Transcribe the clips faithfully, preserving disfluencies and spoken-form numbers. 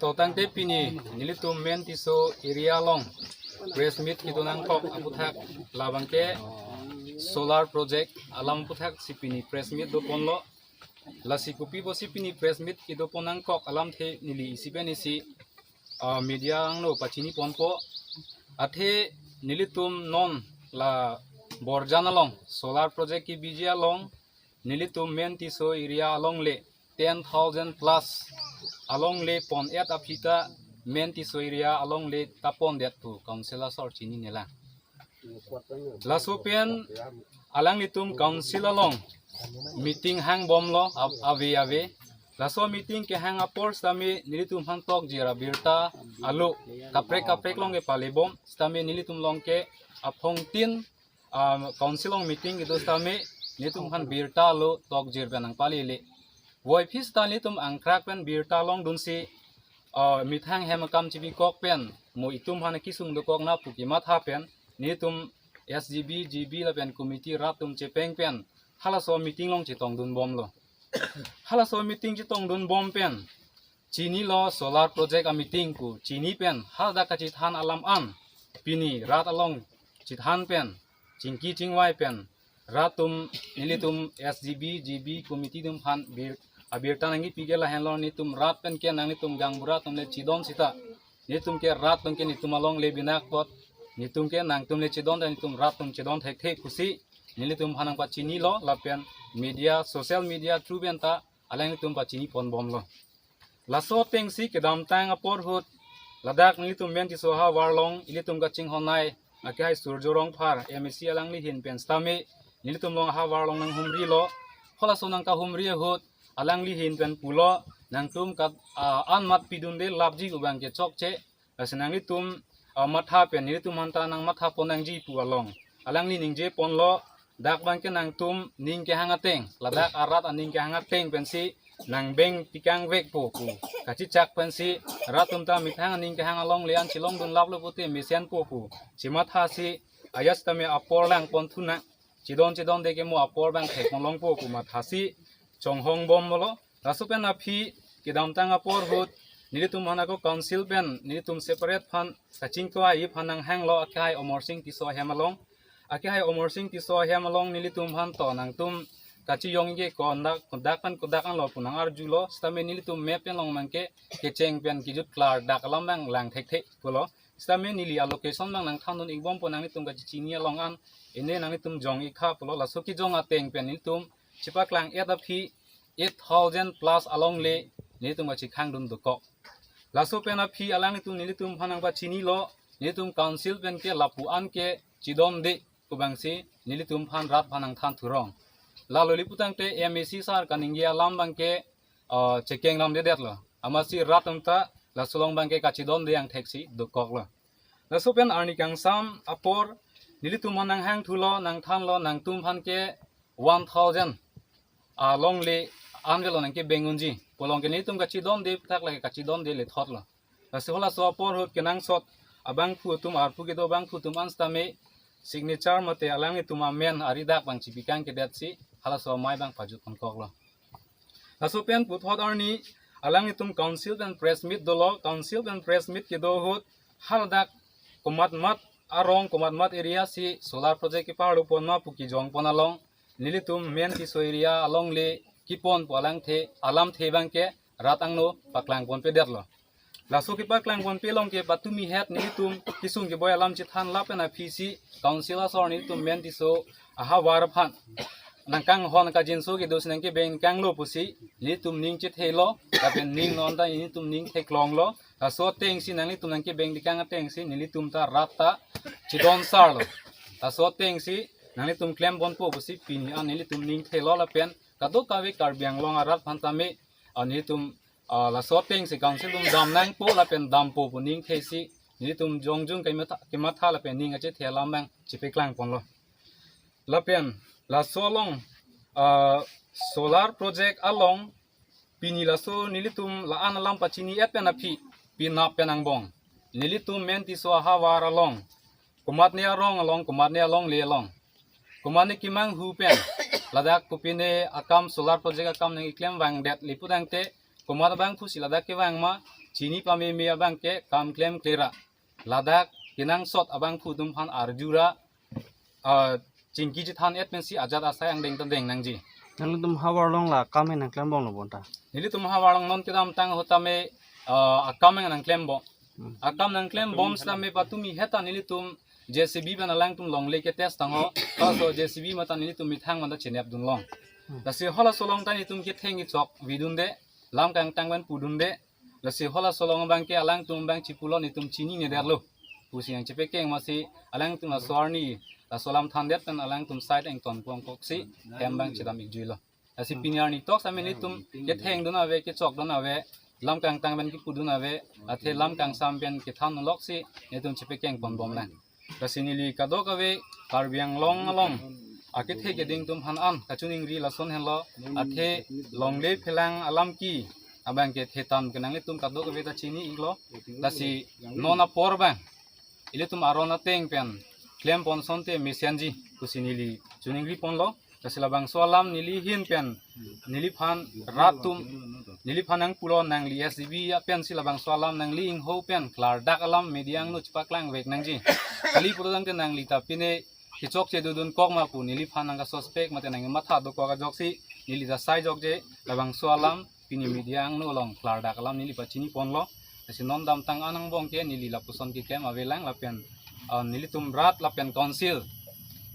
Totangte pini nelitum Main Tisso area along press meet kedo nangkok aputhak labangke solar project alam aputhak si pini press meet doponlo. Lasi kopi pusi pini press meet kedopon nangkok alamthe neli isi pen isi, ah, media angno pachiniponpo. Athe nelitum non la Borjan along solar project kebiji along nelitum Main Tisso area along le ten thousand plus along le pon-et aphi ta Main Tisso area along le ta pondet pu council asor chinine lang. Laso pen alanglitum council along meeting hangbomlo, ave ave. Laso meeting kehang apor sitame nelitum aphan tokjir abirta alo kaprek kaprek along kepalebom sitame nelitum along ke aphongtin, ah, council along meeting kedo sitame nelitum aphan birta alo tokjir pen nangpalele. Voiphit sita nelitum angkrak pen birta longdunsi, ah, methang hem akam chibikok pen mo itum aphan kesung dokok na pu kematha pen nelitum S G B, G B lapen committee rat atum chepeng pen halaso meeting along chetongdunbomlo. Halaso meeting chetongdunbom pen chinilo solar project ameeting pu chini pen hadak kachethan alam an pini rat along chethan pen chingki chingvai pen rat atum nelitum S G B, G B committee atum aphan bir abirta nangkepi ke lahenlo, nelitum rat pen ke nanglitum gaonbura atum le chedon sita nelitum ke rat atum ke nelitum along le binakpot, nelitum ke nangtum le chedon ta nelitum rat atum chedon thekthe pusi nelitum aphan nangpachinilo lapen media, social media through pen ta alanglitum pachiniponbomlo. Laso atengsi kedamtang apor ahut ladak nelitum Main Tisso ahavar along ilitum kachinghonnei akehai Surjo Rongphar M A C alangli ahin pen sitame nelitum along ahavar along nanghumrilo. Halaso nangkahumri ahut alangli ahin pen pulo, nangtum kat, ah, anmat pidunde lapji pu abangke chokche. Lasi nanglitum, ah, matha pen nelitum aphan ta nangmathapon nangji pu along alangli ningjeponlo, dak abangke nangtum ning kehang ateng, ladak arat aning kehang ateng pensi nangbeng tikangvekpo pu kachechak pensi rat atum ta methang aning kehang along le an chelongdunlaplo pute mesenpo pu chemathasi ajat sitame apor langpon thunang, chedon chedonde ke mo apor abang thekponlongpo pu mathasi chonghongbomlo. Laso pen aphi kedamtang apor ahut nelitum aphan ako council pen nelitum separate aphan kachingtoi aphan nanghanglo akehai Amarsing Tisso ahem along. Akehai Amarsing Tisso ahem along nelitum aphan to nangtum kachiyong-ik ke kondak kodak pen kodak anlo pu nang-arjulo sitame nelitum map pen along abangke kecheng pen kejut klardak alam abang lang thekthe pulo. Sitame neli a-location abang nangthandun-ikbompo, nanglitum kachechini along an ene nanglitum jong-ik tha pulo. Laso kejong ateng pen nelitum chepaklang-et aphi eight thousand plus along le nelitum kachekhangdun dokok. Laso pen aphi alanglitum nelitum aphan nangpachinilo, nelitum council pen ke lapu an ke chedonde pu abangsi nelitum aphan rat aphan nangthan thurong. Lalo le putangte M A C sar kaningje alam abangke, ah, chekeng lamdedetlo. Amatsi rat atum ta laso along abangke kachedonde angthek si dokoklo. Laso pen arni kangsam apor nelitum aphan nanghangthulo, nangthanlo, nangtum aphan ke one thousand along le anvelo nangkebeng unji pu along ke nelitum kachedonde aputhak lake kachedonde lethotlo. Lasi halaso apor ahut kenangsot abangphu atum, arpu kedo abangphu atum an sitame signature mate alanglitum amen ari dak abang chipikangkedetsi halaso amei abang pajutponkoklo. Laso pen puthot arni alanglitum council pen press meet dolo, council pen press meet kedo ahut haladak komatmat arong komatmat area si solar project keparlopon ma pu kejongpon along nelitum Main Tisso area along le kepon pu alangthe alamthe abangke rat angno paklangponpedetlo. Laso kepaklangponpe along ke patumi het nelitum kesung keboi alam chethan lapen aphisi council asor nelitum Main Tisso ahavar aphan nangkanghon kajinso kedo si nangkebeng kanglo pusi nelitum ning chethelo, lapen ning non ta nelitum ning theklonglo. Laso atengsi nanglitum nangkebeng dikang atengsi nelitum ta rat ta chedonsarlo. Laso atengsi nanglitum klemponpo pusi pini an nelitum ning thelo lapen kadokave Karbi Anglong arat aphan tame, ah, nelitum, ah, laso atengsi council atum damnangpo lapen dampo pu ning thesi nelitum jongjung kematha, kematha lapen ning achethe alam abang chipeklangponlo. Lapen laso along, ah, solar project along pini laso nelitum la-an alam pachini-et pen aphi penap pen angbong nelitum Main Tisso ahavar along komatne arong along komatne alongle along komatne kemanghu pen ladak kopine akam solar project akam nangkeklem vangdet le putangte komat abangphusi ladak kevang ma chini pameme abang ke kam klemkle ra, ladak kenangsot abangphu atum aphan arju ra, ah, chingki chethan et pensi ajat asai angdeng ta deng nangji. Nanglitum havar along la kam nangklembomlo bonta? Nelitum havar along non kedamtang ahut tame, ah, akam nangklembom. Hmm. Akam nangklembom setame patumi heta nelitum J C B pen alangtum longle ke test tangho, laso J C B mate nelitum methang mate chenep dunlong. Hmm. Lasi halaso along ta nelitum ketheng kechok vidunde, lam kangtang pen pudunde, lasi halaso along abang ke alangtum abang chipulo nelitum chininedetlo pusi nangchepekeng amatsi alangtum laso arni laso alam thandet pen alangtum side ington pongkoksi hem abang chedam ikjuilo. Lasi pini arni tok setame nelitum kethengdun ave, kechokdun ave, lam kangtang pen kipudun ave, athe lam kangsam pen kethan loksi nelitum chepekeng ponbomlang. Lasi neli kadokave Karbi Anglong along akethe keding atum aphan an kachiningri lason henlo, athe longle phelang alam ke abang ke thetan kenang itum kadokave ta chini iklo. Lasi non apor abang ilitum aron ateng pen klempon asonte mesenji pusi neli chiningri ponlo. Lasi labangso alam neli ahin pen neliphan rat atum, neliphan nangpulo, nangli S C B pensi labangso alam nangli ingho pen klardak alam media angno chepaklangvek nangji. Kali pulo tangte nangli ta pine kechokche dodun kok ma pu neliphan nangkasuspect mate nangmatha dokok ajoksi neli ta sai jokje, labangso alam pini media angno along klardak alam neli pachini ponlo. Lasi non damtang an angbong ke neli lapuson keklem avelang lapen, ah, nelitum rat lapen council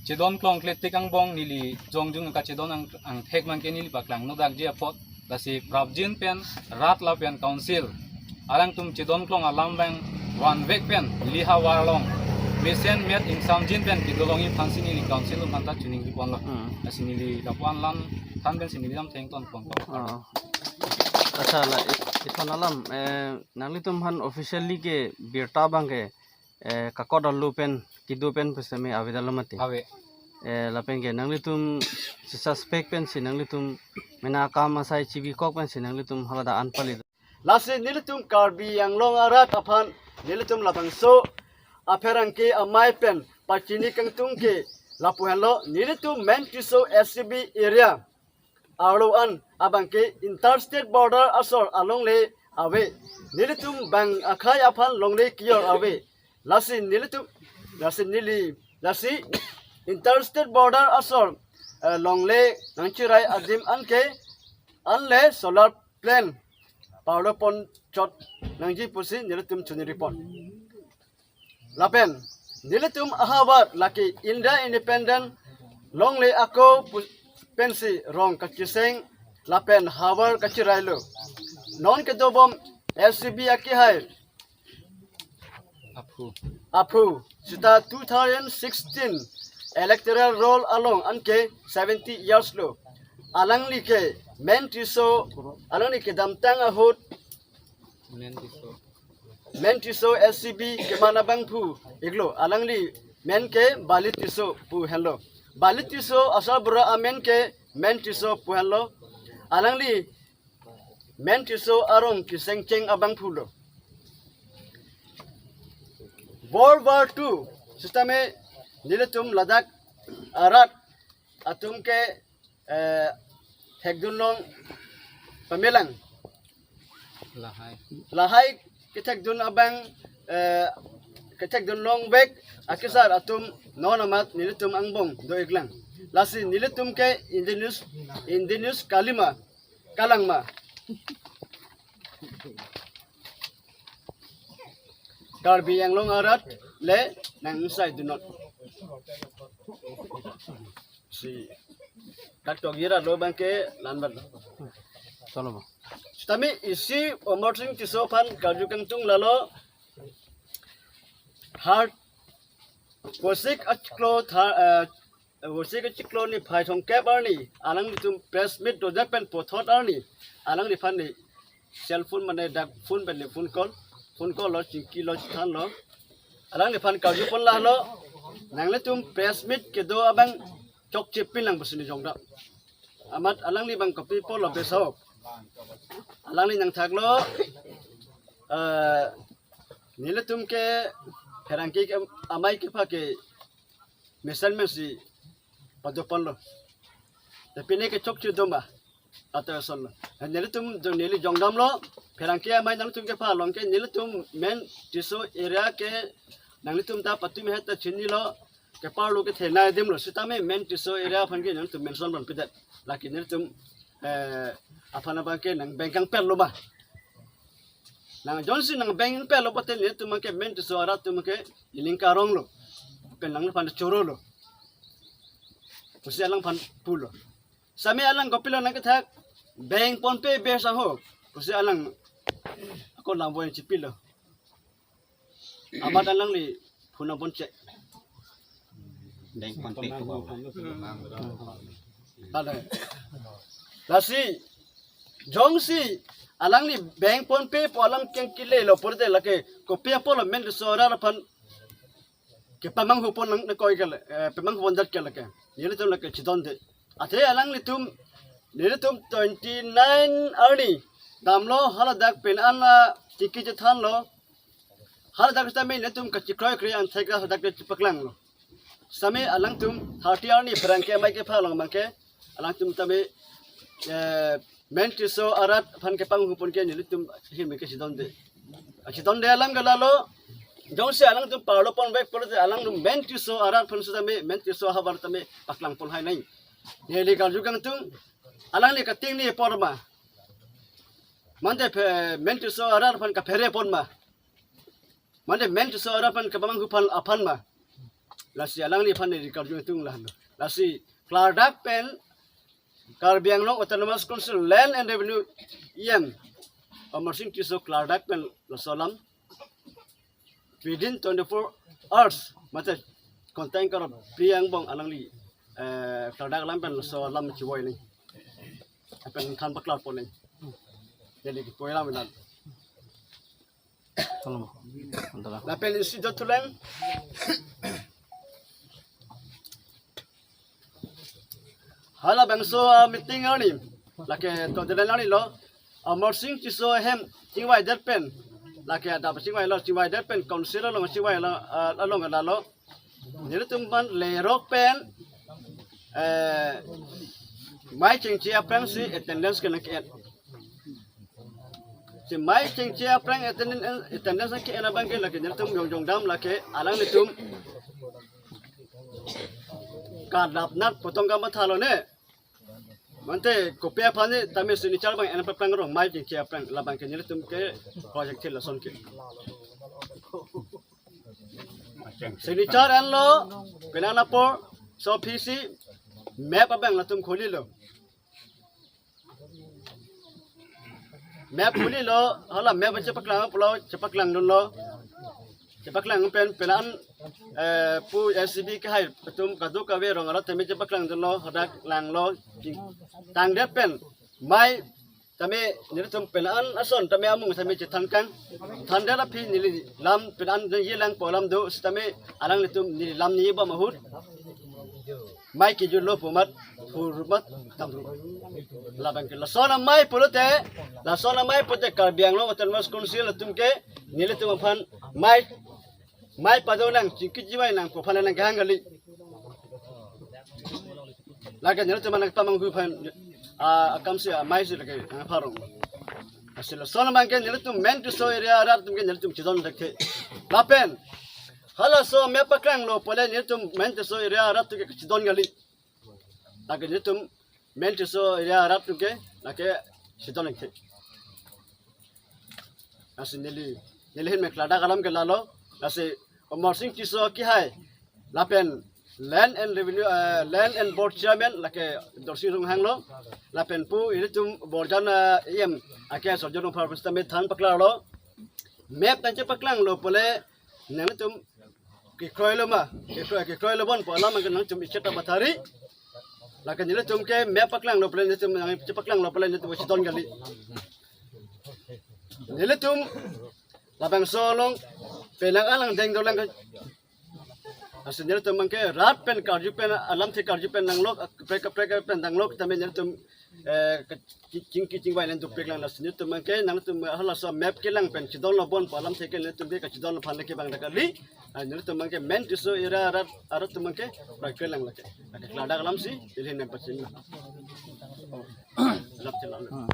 chedon klongkle tik angbong neli jongjung kachedon ang, angthek abang ke neli paklangno dakji apot. Lasi prapjin pen rat lapen council alangtum chedon klong alam abang vanvek pen neli havar along mesen met ingsamjin pen kedolongji aphansi neli council atum aphanta chiningri ponlo. Hmm. Lasi neli lapu-an alam than pensi neli lam thengton pon. Oh. Accha, la i-, iphan alam, eh, nanglitum aphan officially ke birta abang ke, eh, kakot arlo pen kedo pen pusitame avedetlo mati. Ave. Eh, lapen ke nanglitum si suspect pensi nanglitum mena akam asai chibikok pensi nanglitum haladak an pali. Lasi nelitum Karbi Anglong arat aphan nelitum labangso apherangke amei pen pachini kangtung ke lapu henlo, nelitum Mentiso S C B area arlo an abang ke interstate border asor alongle ave. Nelitum bang akhei aphan longle kiyor ave. Lasi nelitum, lasi neli, lasi interstate border asor, eh, longle nangchirai adim an ke anle solar plant parlo pon chot nangji pusi nelitum chiningri pon. Lapen nelitum ahavar lake India Independent longle ako pu-, pensi rong kacheseng lapen havar kachirailo. Non kedobom S C B akehai aphu. Aphu seta two thousand sixteen electoral roll along anke seventy years lo. Alangli ke Mentiso, alangli kedamtang ahut Mentiso. Mentiso S C B keman abangphu iklo, alangli men ke Bali Tisso pu henlo. Bali Tisso asarbura amen ke Mentiso pu henlo. Alangli Mentiso arong kesengcheng abangphu lo. World War Two sitame nelitum ladak arat atum ke, eh, thekdunlong pamelang. Lahai. Lahai kethekdun abang, eh, kethekdunlongvek akesar atum non amat nelitum angbong do-iklang. Lasi nelitum ke indigenous, indigenous kalima, kalangma. Karbi Anglong arat le nang insai dunot. Si dak tok ira lo abang ke lanbat. Cholo ba. Sitame isi Amarsing Tisso aphan karju kangtung lalo. Har Vosik achiklo tha, eh, Vosik achiklo niphai thomkep arni alanglitum press meet dojak pen puthot arni alangliphan ne cell phone mane dak phone pen ne phone call, phone call lo, chingkilo, chethanlo. Alangliphan karju pon lalo, nanglitum press meet kedo abang chokche pinlang pusi ne jongda. Amat alangli abang kopi pulo besok. Alangli nangthaklo, eh, nelitum ke pherangke ke amei kepha ke mesen mesi pado ponlo. Te pine ke chokche doma. Ata son lo. Nelitum jo neli jongdam lo. Pherangke amei nangtum kepha along ke nelitum main Tisso area ke nangtum ta patumi het ta chinilo. Keparlo kethenei adim lo. Sitame main Tisso area aphan ke nangtum mention ban pidet. Lake nelitum eh aphan abang ke nang bengkang per lo ma. Nang jongsi nang bengkang per lo pute nelitum ke main Tisso arat atum ke iling karong lo. Pen nangphan choro lo. Pusi alangphan pulo. Sitame alang kopilo nangkethak bengponpe besa ho. Pusi alang ako lang boy chipilo. Amat alangli phone abon che. Bengponpe ko ba. Tale. Lasi jongsi alangli bengponpe pu alam keng kile lo pute lake kopi apotlo main Tisso arat aphan kepamanghu pon nang koi ke le, eh, pamanghu pon dat ke lake. Nelitum lake chidonde. Athe alanglitum, nelitum twenty nine arni damlo haladak pen an, ah, tiki chethanlo. Haladak sitame nelitum kachikroi kroi an thek haladak chepaklang lo. Sitame alangtum thirty arni pherangke amei kepha along abang ke alangtum tame, eh, main Tisso arat aphan kepamanghu pon ke nelitum him ke chidonde. Achidonde alam ke lalo. Jongsi alangtum parlo ponvek pute alangtum main Tisso arat aphan sitame main Tisso ahavar tame paklang pon hai nai. Neli karju kangtung alangli kating ni apor ma. Mande phe main Tisso arat aphan kaphere pon ma. Mande main Tisso arat aphan kepamanghu pon aphan ma. Lasi alangliphan neli karju kangtung lahenlo. Lasi klardak pen Karbi Anglong Autonomous Council Land and Revenue E M Amarsing Tisso klardak pen laso alam within twenty-four hours mate content karo Priang Bong alangli, eh, klardak alam pen laso alam chivoinang. Pen than paklar ponnang. Jadi kipu alam inan. Lapen isi dothulang. Halabangso, ah, meeting arni lake twenty nine arni lo. Amarsing Tisso ahem chingvaidet pen. Lake adap chingvailo, chingvaidet pen council along chingvailo, ah, along lalo. Nelitum aphan lerok pen, eh, mei chingche aphrangsi attendance kenang ke-en. Si mei chingche aphrang attendance, attendance ke-en abang ke lake nelitum jongjong dam lake alanglitum kadap nat potong kamathalo ne. Mante kopi aphan ne tame signature abang en paplang rong mei chingche aphrang labang ke nelitum ke project thil lason ke. Signature enlo, penang apor, so P C, map abang latum kholi lo. Map kholi lo, hala map chepaklang pulo, chepaklang dunlo. Chepaklang pen penang, eh, pu S C B kehai atum kadokave rong arat tame chepaklang dunlo, hadak langlo, tangdet pen, mei tame nelitum penang ason tame amung tame chethan kang. Thandet aphi neli lam penang dei yelang pu alam do sitame alanglitum neli lam ni bom ahut. Mei kejutlo pu amat phurmat tamru. Labang ke lason amei pulote, lason amei pulote Karbi Anglong Autonomous Council atum ke nelitum aphan mei mei padonang, chingki chivainang pu aphan nangkehang kali. Lake nelitum nangpamanghu aphan, ah, akam si, ah, mei si lake nangparong. Lasi lason abang ke nelitum main Tisso area arat atum ke nelitum chidon thekthe. Lapen halaso map paklanglo pule nelitum main Tisso area arat atum ke chidon kali. Lake nelitum main Tisso area arat atum ke lake chidon thekthe. Lasi neli, neli ahin pen klardak alam ke lalo. Lasi Amarsing Tisso kehai lapen Land and Revenue, eh, Land and Board Chairman lake Dorsing Ronghang lo. Lapen pu ilitum Borjan, eh, E M ake Sorjan Rongphar pusitame than paklarlo. Map nangchepaklanglo pule nangtum kekroilo ma, kekroi, kekroilo bon pu alam ke nangtum ichet ta bathari. Lake nelitum ke map paklanglo pule nelitum nangchepaklanglo pule nelitum chidon kali. Nelitum labangso along penang alang deng dolang ke. Lasi nelitum abang ke rat pen karju pen alamthe karju pen nanglok, kaprek kaprek pen nanglok tame nelitum, eh, ke-, ki-, chingki chingvai nang dukpik lang lasi nelitum abang ke nangtum halaso map kelang pen chidonlo bon pu alamthe ke nelitum ke kachidon aphan lake bang dak kali. Ah, nelitum abang ke main Tisso area arat, arat atum abang ke bai kelang lake. Lake klardak alam si, ili nem pachin. Lap chelang. Hmm.